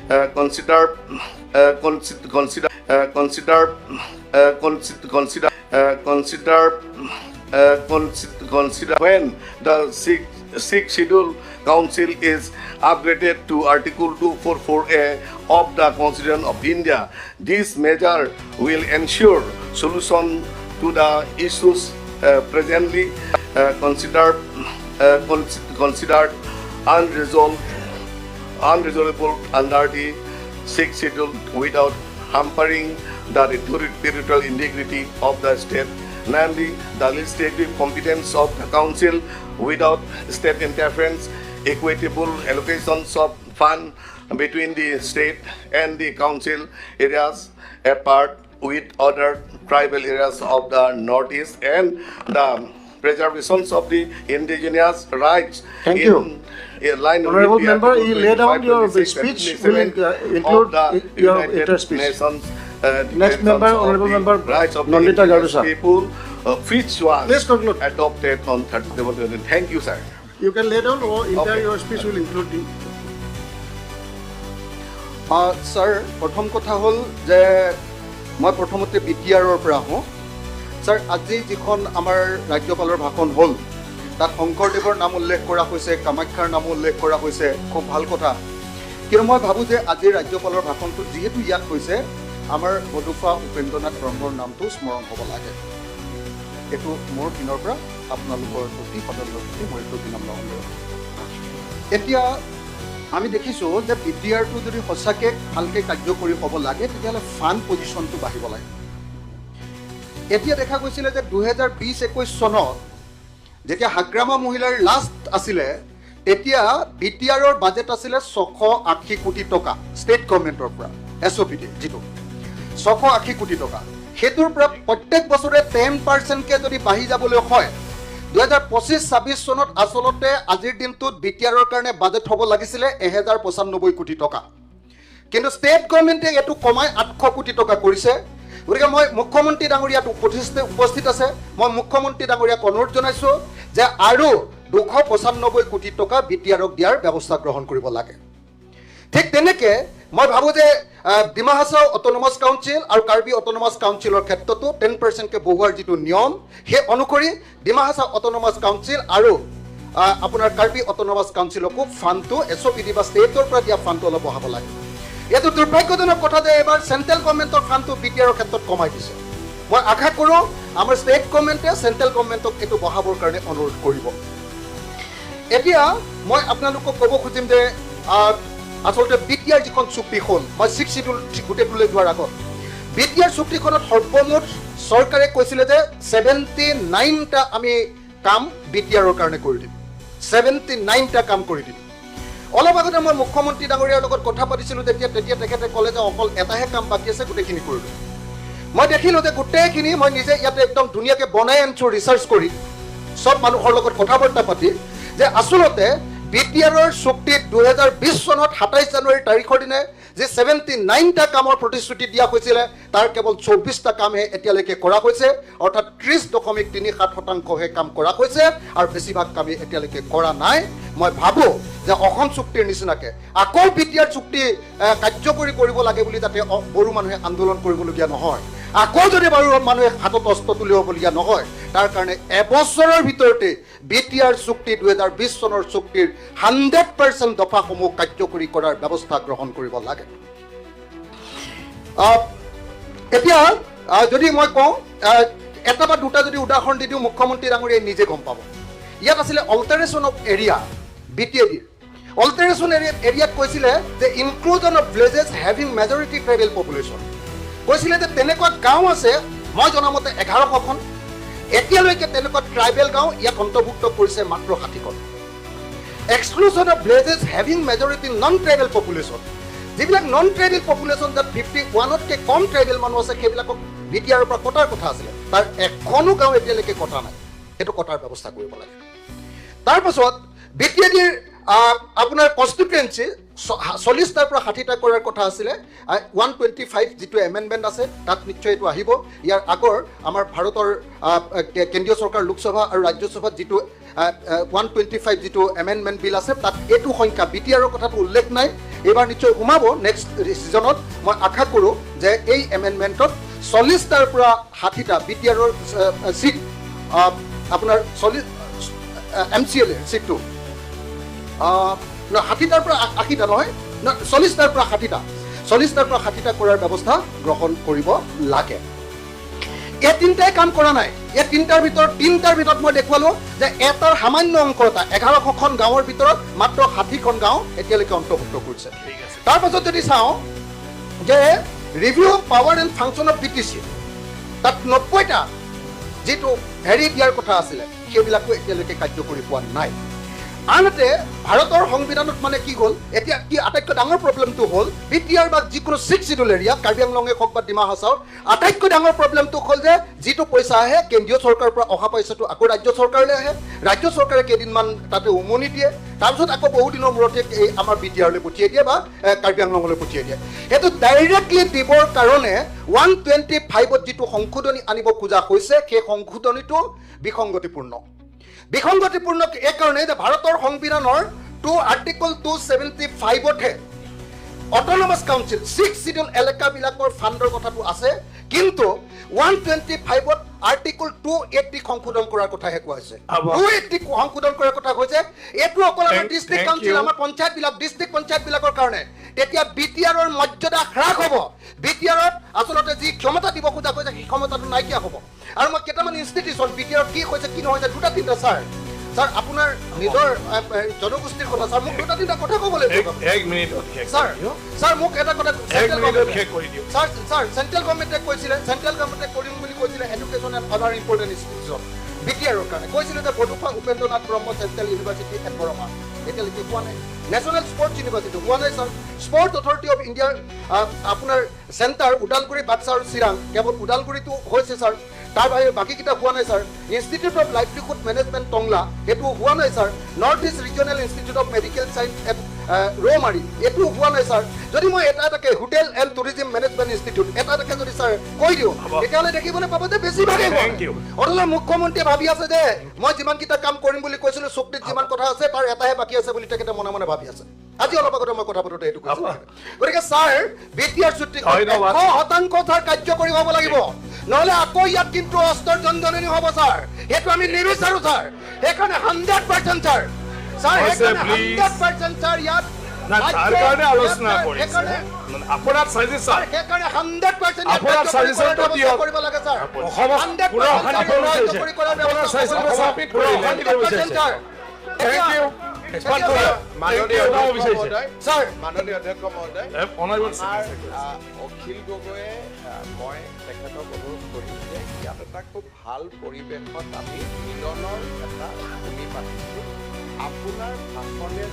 consider consider consider consider consider consider when the sixth schedule council is upgraded to Article 244A of the Constitution of India. This measure will ensure solution to the issues presently considered unresolved unresolvable under the sixth schedule without hampering the territorial integrity of the state, namely the legislative competence of the council without state interference, equitable allocations of fund between the state and the council areas apart with other tribal areas of the Northeast, and the preservations of the indigenous rights Thank in you. In line with Honorable the member, Article you lay down 25, your 26, speech 27 will of include the your United entire speech. Nations, Next Declarations member, of Honorable the Member Rights of the Nandita Indigenous Gardosa. People, which was Please conclude. Adopted on 30 Thank you, sir. You can lay down or entire Okay. your speech will include the sir, প্ৰথম কথা হ'ল যে মই প্ৰথমতে B T আৰৰ পৰা আহোঁ। Sir, আজি যিখন আমাৰ ৰাজ্যপালৰ ভাষণ হ'ল, তাত শংকৰদেৱৰ নাম উল্লেখ কৰা হৈছে, কামাখ্যাৰ নামো উল্লেখ কৰা হৈছে, খুব ভাল কথা। কিন্তু মই ভাবোঁ যে আজিৰ ৰাজ্যপালৰ ভাষণটো যিহেতু ইয়াত হৈছে, আমাৰ বডোফা উপেন্দ্ৰনাথ ব্ৰহ্মৰ নামটো স্মৰণ হ'ব লাগে। এইটো মোৰ পিনৰ পৰা আপোনালোকৰ প্ৰতি, সদনৰ প্ৰতি মোৰ এইটো বিনম্ৰ অনুৰোধ। এতিয়া আমি দেখিছোঁ যে বি টি আৰটো যদি সঁচাকৈ ভালকৈ কাৰ্যকৰী হ'ব লাগে, তেতিয়াহ'লে ফাণ্ড পজিশ্যনটো বাঢ়িব লাগে। এতিয়া দেখা গৈছিলে যে 2020-21 চনত যেতিয়া হাগ্ৰামা মহিলাৰ লাষ্ট আছিলে, তেতিয়া বি টি আৰৰ বাজেট আছিলে 680 কোটি টকা। ষ্টেট গভৰ্ণমেণ্টৰ পৰা এছ অ' পি ডি যিটো 680 কোটি টকা, সেইটোৰ পৰা প্ৰত্যেক বছৰে 10%কৈ যদি বাঢ়ি যাবলৈ হয়, 2025-26 চনত আচলতে আজিৰ দিনটোত বি টি আৰৰ কাৰণে বাজেট হ'ব লাগিছিলে 1095 কোটি টকা। কিন্তু ষ্টেট গভৰ্ণমেণ্টে এইটো কমাই 800 কোটি টকা কৰিছে। গতিকে মই মুখ্যমন্ত্ৰী ডাঙৰীয়াত উপস্থিত আছে, মই মুখ্যমন্ত্ৰী ডাঙৰীয়াক অনুৰোধ জনাইছোঁ যে আৰু 295 কোটি টকা বি টি আৰক দিয়াৰ ব্যৱস্থা গ্ৰহণ কৰিব লাগে। ঠিক তেনেকৈ মই ভাবোঁ যে ডিমা হাছাও অট'নমাছ কাউন্সিল আৰু কাৰ্বি অট'নমাছ কাউন্সিলৰ ক্ষেত্ৰতো 10%কৈ বঢ়োৱাৰ যিটো নিয়ম, সেই অনুসৰি ডিমা হাছাও অট'নমাছ কাউন্সিল আৰু আপোনাৰ কাৰ্বি অট'নমাছ কাউন্সিলকো ফাণ্ডটো, এছ অ' পি ডি বা ষ্টেটৰ পৰা দিয়া ফাণ্ডটো অলপ বঢ়াব লাগে। এইটো দুৰ্ভাগ্যজনক কথা যে এইবাৰ চেণ্ট্ৰেল গভৰ্ণমেণ্টৰ ফাণ্ডটো বি টি আৰৰ ক্ষেত্ৰত কমাই দিছে। মই আশা কৰোঁ আমাৰ ষ্টেট গভৰ্ণমেণ্টে চেণ্ট্ৰেল গভৰ্ণমেণ্টক এইটো বঢ়াবৰ কাৰণে অনুৰোধ কৰিব। এতিয়া মই আপোনালোকক ক'ব খুজিম যে আচলতে বি টি আৰ যিখন চুক্তি হ'ল, মই ছিক্স চিডিউল গোটেইটোলৈ যোৱাৰ আগত বি টি আৰ চুক্তিখনত সৰ্বমুঠ চৰকাৰে কৈছিলে যে 79টা আমি কাম বি টি আৰৰ কাৰণে কৰি দিম, 79টা কাম কৰি দিম। অলপ আগতে মই মুখ্যমন্ত্ৰী ডাঙৰীয়াৰ লগত কথা পাতিছিলোঁ যেতিয়া, তেতিয়া তেখেতে ক'লে যে অকল এটাহে কাম বাকী আছে, গোটেইখিনি কৰিলোঁ। মই দেখিলোঁ যে গোটেইখিনি মই নিজে ইয়াতে একদম ধুনীয়াকৈ বনাই আনিছোঁ, ৰিচাৰ্চ কৰি, চব মানুহৰ লগত কথা বাৰ্তা পাতি, যে আচলতে বি টি আৰৰ চুক্তিত 2020 চনত 27 জানুৱাৰী তাৰিখৰ দিনা যে 79টা কামৰ প্ৰতিশ্ৰুতি দিয়া হৈছিলে, তাৰ কেৱল 24টা কামহে এতিয়ালৈকে কৰা হৈছে। অৰ্থাৎ 30.37%হে কাম কৰা হৈছে আৰু বেছিভাগ কামেই এতিয়ালৈকে কৰা নাই। মই ভাবোঁ যে অসম চুক্তিৰ নিচিনাকে আকৌ বি টি আৰ চুক্তি কাৰ্যকৰী কৰিব লাগে বুলি যাতে বড়ো মানুহে আন্দোলন কৰিবলগীয়া নহয়, আকৌ যদি বড়ো মানুহে হাতত অস্ত্ৰ তুলিবলগীয়া নহয়, তাৰ কাৰণে এবছৰৰ ভিতৰতে বি টি আৰ চুক্তি, 2020 চনৰ চুক্তিৰ 100% দফাসমূহ কাৰ্যকৰী কৰাৰ ব্যৱস্থা গ্ৰহণ কৰিব লাগে। এতিয়া যদি মই কওঁ, এটা বা দুটা যদি উদাহৰণ দি দিওঁ, মুখ্যমন্ত্ৰী ডাঙৰীয়াই নিজে গম পাব। ইয়াত আছিলে অল্টাৰেশ্যন অফ এৰিয়া, বি টি এ ডিৰ অল্টাৰেশ্যন এৰিয়াত কৈছিলে যে inclusion of villages having majority tribal population। কৈছিলে যে তেনেকুৱা গাঁও আছে, মই জনামতে 1100খন। এতিয়ালৈকে তেনেকুৱা ট্ৰাইবেল গাঁও ইয়াত অন্তৰ্ভুক্ত কৰিছে মাত্ৰ 60খন। Exclusion of villages having majority non tribal population, যিবিলাক নন ট্ৰাইবেল পপুলেশ্যন, যাত 51তকৈ কম ট্ৰাইবেল মানুহ আছে, সেইবিলাকক বি টি আৰৰ পৰা কটাৰ কথা আছিলে, তাৰ এখনো গাঁও এতিয়ালৈকে কটা নাই। সেইটো কটাৰ ব্যৱস্থা কৰিব লাগে। তাৰপাছত বি টি এ ডিৰ আপোনাৰ কনষ্টিটুৱেঞ্চি 40টাৰ পৰা 60টা কৰাৰ কথা আছিলে। 125 যিটো এমেণ্ডমেণ্ট আছে, তাত নিশ্চয় এইটো আহিব। ইয়াৰ আগৰ আমাৰ ভাৰতৰ কেন্দ্ৰীয় চৰকাৰ, লোকসভা আৰু ৰাজ্যসভাত যিটো 125 যিটো এমেণ্ডমেণ্ট বিল আছে তাত এইটো সংখ্যা বি টি আৰৰ কথাটো উল্লেখ নাই, এইবাৰ নিশ্চয় সোমাব নেক্সট ছিজনত। মই আশা কৰোঁ যে এই এমেণ্ডমেণ্টত 40টাৰ পৰা 60টা বি টি আৰৰ ছিট, আপোনাৰ 40 এম চি এল এৰ ছিটটো 60টাৰ পৰা 80টা নহয়, 40টাৰ পৰা 60টা, 40টাৰ পৰা 60টা কৰাৰ ব্যৱস্থা গ্ৰহণ কৰিব লাগে। এই তিনিটাই কাম কৰা নাই। এই তিনিটাৰ ভিতৰত মই দেখুৱালোঁ যে এটাৰ সামান্য অংক এটা 1100খন গাঁৱৰ ভিতৰত মাত্ৰ 60খন গাঁও এতিয়ালৈকে অন্তৰ্ভুক্ত কৰিছে। তাৰপাছত যদি চাওঁ যে review power and function of BTC, তাত 90টা যিটো হেৰি দিয়াৰ কথা আছিলে সেইবিলাকো এতিয়ালৈকে কাৰ্যকৰী হোৱা নাই। আনহাতে ভাৰতৰ সংবিধানত মানে কি হ'ল, এতিয়া কি আটাইতকৈ ডাঙৰ প্ৰব্লেমটো হ'ল বি টি আৰ বা যিকোনো ছিক্স চিডুল এৰিয়া, কাৰ্বি আংলঙে হওক বা ডিমা হাছাও, আটাইতকৈ ডাঙৰ প্ৰব্লেমটো হ'ল যে যিটো পইচা আহে কেন্দ্ৰীয় চৰকাৰৰ পৰা অহা পইচাটো আকৌ ৰাজ্য চৰকাৰলৈ আহে, ৰাজ্য চৰকাৰে কেইদিনমান তাতে উমনি দিয়ে, তাৰপিছত আকৌ বহুদিনৰ মূৰতে এই আমাৰ বি টি আৰলৈ পঠিয়াই দিয়ে বা কাৰ্বি আংলঙলৈ পঠিয়াই দিয়ে। সেইটো ডাইৰেক্টলি দিবৰ কাৰণে 125ত যিটো সংশোধনী আনিব খোজা হৈছে সেই সংশোধনীটো বিসংগতিপূৰ্ণ। বিসংগতিপূৰ্ণ এই কাৰণে যে ভাৰতৰ সংবিধানৰ আৰ্টিকল 275তহে অট'নমাছ কাউন্সিল ছিক্স চিডিউল এলেকাবিলাকৰ ফাণ্ডৰ কথাটো আছে, কিন্তু 125ত আৰ্টিকল 280 সংশোধন কৰাৰ কথাহে কোৱা হৈছে। 280 সংশোধন কৰাৰ কথা কৈছে। এইটো অকল আমাৰ ডিষ্ট্ৰিক্ট কাউন্সিল, আমাৰ পঞ্চায়তবিলাক, ডিষ্ট্ৰিক্ট পঞ্চায়তবিলাকৰ কাৰণে। তেতিয়া বি টি আৰৰ মৰ্যাদা হ্ৰাস হ'ব। বি টি আৰত আচলতে যি ক্ষমতা দিব খোজা কৈছে সেই ক্ষমতাটো নাইকিয়া হ'ব। আৰু মই কেইটামান ইনষ্টিটিউশ্যন বি টি আৰত কি হৈছে কি নহৈছে দুটা তিনিটা, ছাৰ ছাৰ আপোনাৰ নিজৰ জনগোষ্ঠীৰ কথা, ছাৰ মোক দুটা তিনিটা কথা ক'ব লাগিব। এক মিনিটত শেষ। ছাৰ ছাৰ মোক এটা কথা, এক মিনিটত শেষ কৰি দিয়ক। ছাৰ ছাৰ চেণ্ট্ৰেল গভৰ্ণমেণ্টে কৈছিলে, চেণ্ট্ৰেল গভৰ্ণমেণ্টে কৰিম বুলি কৈছিলে education and other important institution B T আৰৰ কাৰণে কৈছিলে যে বডোফা উপেন্দ্ৰনাথ ব্ৰহ্ম চেণ্ট্ৰেল ইউনিভাৰ্চিটি এট বৰমা, এতিয়ালৈকে হোৱা নাই। নেশ্যনেল স্পৰ্টছ ইউনিভাৰ্চিটি হোৱা নাই ছাৰ। স্পৰ্টছ অথৰিটি অফ ইণ্ডিয়াৰ আপোনাৰ চেণ্টাৰ ওদালগুৰি, বাক্সা আৰু চিৰাং, কেৱল ওদালগুৰিটো হৈছে ছাৰ, তাৰ বাহিৰে বাকীকেইটা হোৱা নাই sir. Institute of livelihood management Tangla, সেইটো হোৱা নাই sir. North East Regional Institute of Medical Science at Rowmari, এইটোও হোৱা নাই ছাৰ। যদি মই এটা এটাকে hotel and tourism management institute এটা এটাকে যদি ছাৰ কৈ দিওঁ তেতিয়াহ'লে দেখিবলৈ পাব যে বেছিভাগেই হোৱা নাই। অথচ মুখ্যমন্ত্ৰীয়ে ভাবি আছে যে মই যিমানকেইটা কাম কৰিম বুলি কৈছিলোঁ, চুক্তিত যিমান কথা আছে তাৰ এটাহে বাকী আছে বুলি তেখেতে মনে মনে ভাবি আছে। আজি অলপ আগতে মই কথা পাতোতে এইটো কৈছোঁ। গতিকে ছাৰ বি টি আৰ চুক্তি 100% ছাৰ কাৰ্যকৰী হ'ব লাগিব, নহ'লে আকৌ ইয়াত কিন্তু অস্ত্ৰৰ জনজননী হ'ব ছাৰ, সেইটো আমি নিবিচাৰো ছাৰ। সেইকাৰণে 100% ছাৰ, ছাৰ সেইকাৰণে 100% ছাৰ ইয়াত আপোনাৰ ছাজেশ্যন, সেইকাৰণে 100% আপোনাৰ ছাজেশ্যনটো দিয়ক। কৰিব লাগে ছাৰ। অসমত পুৰা অশান্তি কৰিব বিচাৰিছে। আপোনাৰ ছাজেশ্যনটো পুৰা অশান্তি কৰিব বিচাৰিছে। Thank you. মাননীয় অধ্যক্ষ মহোদয়, অখিল গগৈয়ে মই তেখেতক অনুৰোধ কৰিম যে ইয়াত এটা খুব ভাল পৰিৱেশত আমি মিলনৰ এটা ভূমি পাতিছোঁ। আপোনাৰ ভাষণে